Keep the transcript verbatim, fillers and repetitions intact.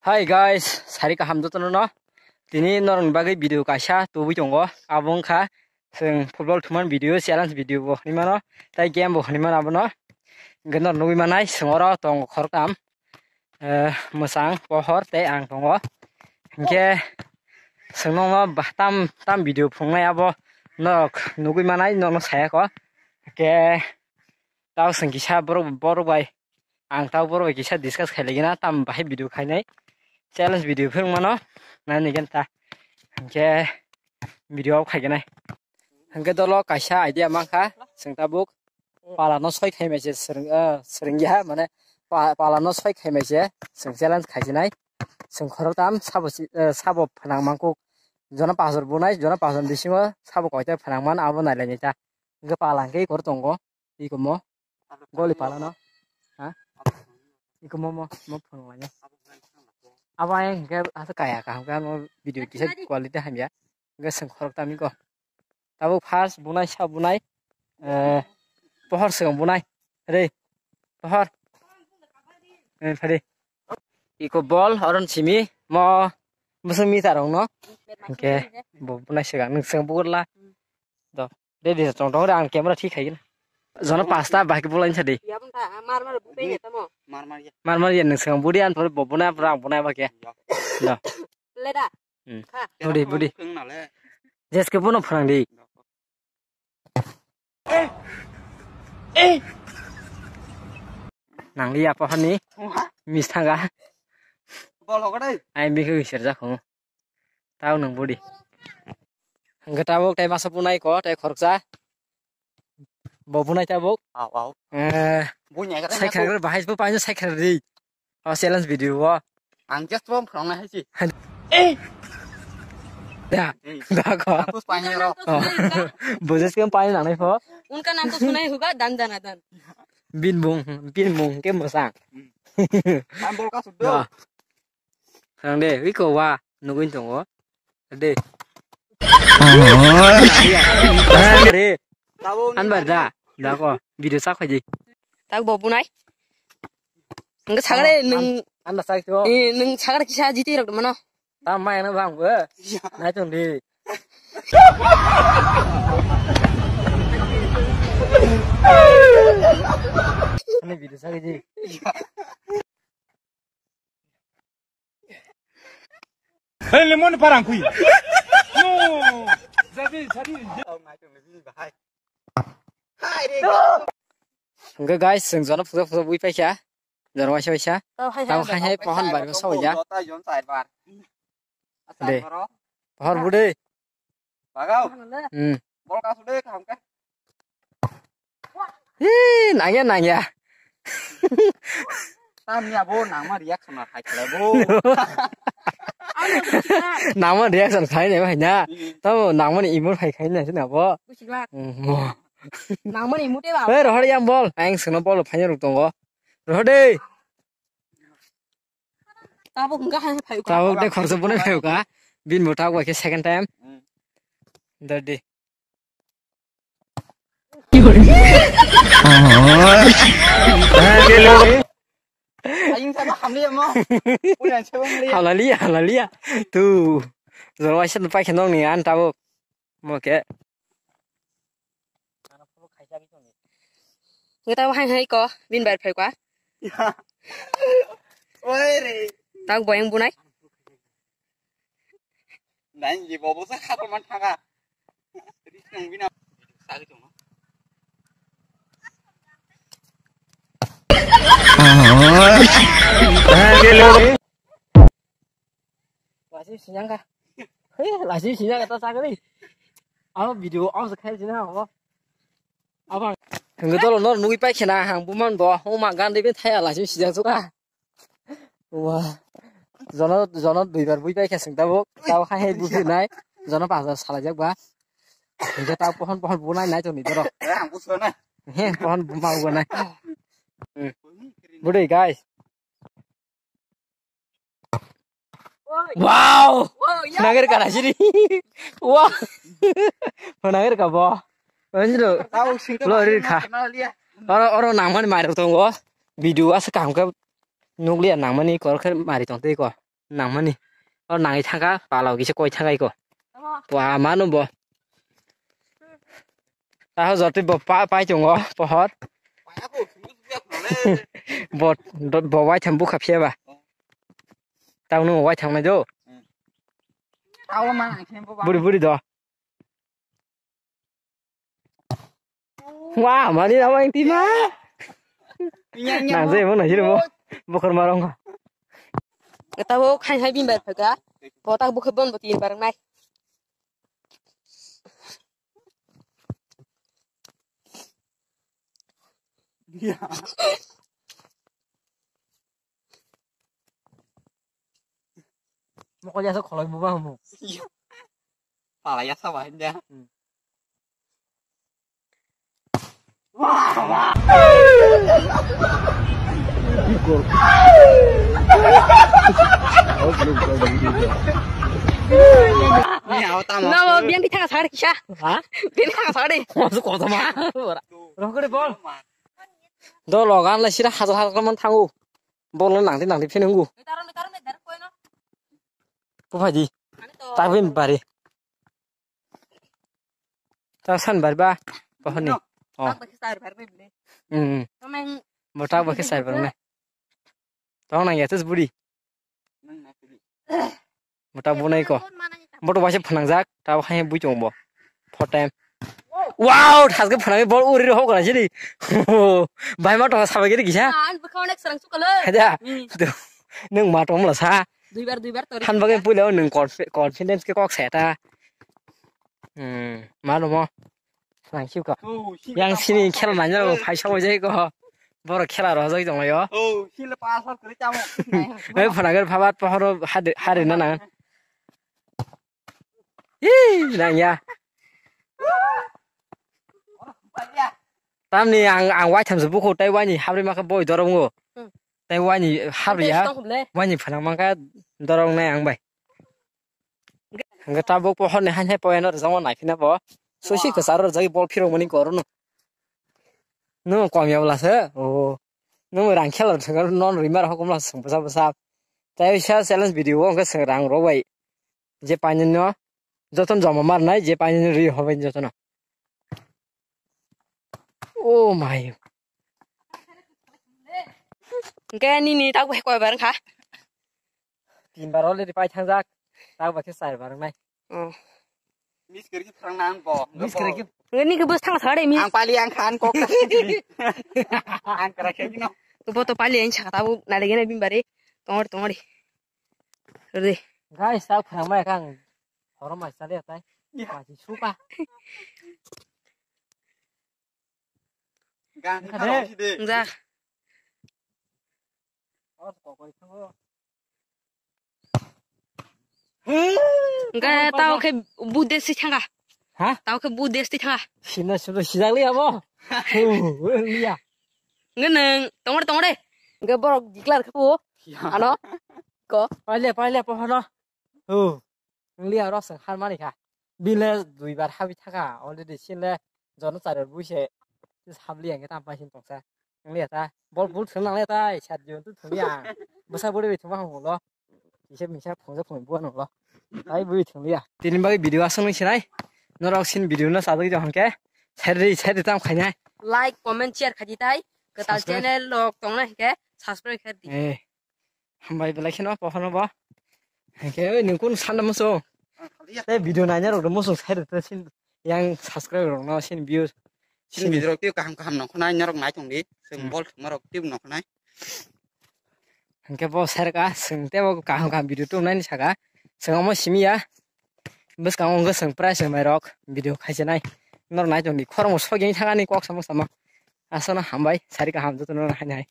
Hi guys, sari kaham jotono no. Tini norokni bagwi video kaisa tubui tongo. Abo wngkha chwng football thuman video, challenge video bo hwnwi mano, tei game bo hwnwi mano abono. Hwnkhe norok nugwi manai chwng oro tongo khoroktham, eh, mwchang, pohor tei ang tongo. Hwnkhe chwng nokno ba-, tam, tam video phunuknai abo norok nugwi manai, norokno saya kho. Hwnkhe tao chwng kisa borok, borok bai Ang tao borok bai kisa discuss khai lagi na, tam bahai video khainai. Challenge video phirung mano. Nani gen ta. Hwnkhe video o khaigenai. Hwnkhe dolo kaisa idea mankha. Chwng tabuk pala no soi khai mai se swrwng, eh, swrwngya, mane pa-, pala no soi khai mai se chwng challenge khaisinai. Chwng khoroktham sabo si, eh, sabo phnang mangkuk. Jona pasor bunai, jona pasor bisingo sabo koita phnang man abo nailainai ta. Hwnkhe pala hwnkhe kor tongo. Iko mo. Goli pala no. Ha? Iko mo, mo, mo phone wanya. Abo ayang hwnkhe asa kaya kaham khe ano video kisa quality hamya. Hwnkhe chwng khoroktham iko. Tabuk first bunai sa bunai. Eh, pohor swkang bunai. Re. Pohor. Eh, phari. Iko ball oron simi mo bwswk mita rok no. Hwnkhe bo bunai swkang nwng swkang bukurla. Do. Ready tong tong re, ang camera thik khai gana. Jona pasta bahai bulai sa de. Ya bung ta mar mar bu pe ya tamo. Mar mar ya. Mar mar ya, nwng swkang budi an thore bo bunai ang bunai ba khe. Do. Le da. Hmm. Kha. Budi, budi. Khwng na le. Jeske bono phrang di. Nang liya pohani. Wah. Mis thanga. Bol hogo dai. Ai mi khe sir jakho. Tao nang budi. Hwnkhe tabuk tei masa bunai ko tei khoroksa. Bo bunai tabuk. Au, au. Eh, Bunya ka sai tanya khar bahai bo paino sai khar di. O challenge video o. Ang just bom phrong na hai si. Eh. Ya. Hmm. Da ko. Aku spanya ro. Oh. Bo just kan paino nang nai pho. उनका नाम तो सुना ही होगा, दान दना दान। Bin bung, bin bung ke mosang. Hmm. Ang bol ka suddo. Da. Ang de, wi ko wa, nugui tongo. De. Re. An bar da, da ko, video sa khaji. Tak bo bunai. Nang sagare nang, an da sa ko. Eh, nang sagare kisa jiti rok mano. Ta mai na bang bo. Nai tong di. Ani video sa khaji. Hei, lemon parang kui. No. Jadi, jadi. Hwnkhe guys, chwng jono phusa phusa bui paikha. Jono waisa waisa. Tamo hai hai pohon bari sawya. De. Pohor bude. Bagau. Hmm. Bol kasu de kaham khe. Hi, nangya, nangya. Tamni abo nangma reaction na khai khlai bo. Nangma reaction khai ne bai na. Hmm. Tamo nangmani emote khai khai na sini abo. Busiglak. Hmm, mo. Nangmani emote ba. Hey, rohor yang bol. Ang seno bol phanya ruk tongo. Rohor de. Tabuk hwnkha hai phai kha. Tabuk de khorsa bunai phai kha. Bin bo tabuk bai khe second time. Hmm. Dadi. Ayung sa ba hamli mo. Uyan se bang li. Halali, halali. Tu. Jor waisa pai khe nong ni an tabuk. Mo khe. Ngi tabo hai hai ko, bin bar phai kwa. Oi re. Tabo boyang bunai. Nai ye bobo sa khato man thanga. Ri nang bina. Sagi tong. Lasi sinyang ka. Hei, lasi sinyang kata sakali. Abo video ang se khai sina abo. Abang. Hwnkhe dolo nor nugui pai khena hang buman bo. O ma gan de bin thaya lasi sinyang suka. Wa. Jono, jono duibar bui pai khe sing tabuk. Tabuk hai hai bui nai. Jono pas hajar salai jak ba. Hwnkhe ta pohon pohon bunai nai toni doro. Eh, ang buso na. He, pohon buma ugo nai. Hmm. Budi guys. Wow! Nangir kana sini. Wow! Nangir ka bo. Anjiro. Tahu singke. Lo rir kha. Oro, oro nangmani mari tongo. Video asa kaham khe nukliya nangmani kor khe mari tong tei ko. nangmani. O nangwi thangkha, pala o kisa koi thangkha iko. Wa manu bo. Taho jotwi bo pa-, pai tongo, pohor. Bo, bo waitham bukha phiya ba. Tamo nung waitham nai do. Buri, buri do. Wa, mani nama yang tima. Nang je mo na hiro mo. Bokor marong. Kata bo khai hai bimbar phaga. Botak bokhe bon boti barang nai. Mokol ya sa kholoi buba mo. Pala ya sa ba hinda. Nabo biang di thanga sar kisa. Ha? Biang di thanga sar de. Masuk kota ma. Rokore bol. Do logan la sira hajar hajar man thangu. Bol nang di nang di phinungu. Buphai di. Tabin bari. Ta san bar ba, pohoni. Oh. Tak bakhe sar bar bai bile. Hmm. Tamang. Bo tak bakhe sar bar ne. Tong nang ya tus buri. Nang na kuli. Bo tak bo nai ko. Bo to waise phanang jak, ta hai bui chong bo. Four time. Wow, thas ke phanang bol uri ro hok na jini. Bai ma to sabai giri gisa. An bukha onek sarang sukalo. Haja. Hmm. Nung ma to mla sa. Duibar, duibar tori. Han bagwi puila nung confi-, confidence ke kok seta. Hmm, mano mo. Nang siu ka. Oh, sini yang ka sini pa-, khela nanya pa-, phai sawi jai ko. Boro khela ro jai tong yo. Oh, sini pa sa kri chamo. Oi phana gar phabat pohoro hade, hare na na. Ih, nang ya. Tamni ang, ang waitham se buku tai wani habri maka boi dorong ngo. Hmm. Tai wani habri ya. Tong le. Wani phana maka dorong nai ang bai. Hingke tabuk po hor ni hai hai poyano rijak ma nai kheno po. Susi kwcharo rijak bol phirok mani koro no. Nwng kom ya bwla se. O. Nwng rang khela thwngkha non rimar hokom la swng bwsa bwsa. Tai sa challenge video o hwnkhe swng rang rok bai. Je painino jotono joma mar nai je painino ri hobai jotono. Oh my. Hingke nini tak bai koi bar wngkha. Tin bar already pai thangjak. Tak bai khe char bar wngnai. Oh. Miss kiri phrang nang bo. Miss kiri ki. Nini ke bus thang thare mi. Ang pali ang khan kok. Ang kra khe no. Bo to pali ang chaka tabu nalege na bimbari. Tongori tongori. Re. Guys, tak phrang mai kang. Horom mai sale tai. Iya. Masi suka. Gan kha de. Kha de. Ja. Hingke tao khe bu desi thanga. Ha? Tao khe bu desi thanga. Sina sina sijak liya bo. Liya. Ngeneng tongore tongore. Hingke borok declare khe bo. Ano. Ko. Paile paile pohoro. Liya rok se har mani kha. Bile duibar habi thaka already sile jono chari buise. Habli ang tam pasin tongsa. Ang liya ta. Bol bul thung nang liya ta. Sat jon tu thung liya. Bwsa buri bi thung ma hong lo. Kisa misa phung ja phung bo nang lo. Tai bui thung liya. Tini bagwi video aswk nung sinai. Norok sin video no sajagwi tong hwnkhe. Share di share di tam khainai. Like, comment, share khaji tai. Kwtal channel lok tong na hwnkhe subscribe khaji. Eh. Hambai belai kheno pohorno bo. Hwnkhe oi nwng kunu sanna muchung. Tei video naina rok musung sai rwtwi sin yang subscribe rok no sin views. Sin video rok tei kaham kaham nongkhonai norok nai tong di. Chwng bol thwngma rok tei nongkhonai. Hwnkhe bo sai rwkha chwng tei bo kaham kaham video tubunai ni saka. Chwng omo simi ya. Bwskango hwnkhe chwng price rwmai rok video khaichonai. Norok nai tong di khoroknw sogwi thangani kok samo samo. Aswkno hambai sari kaham jotono hai hai.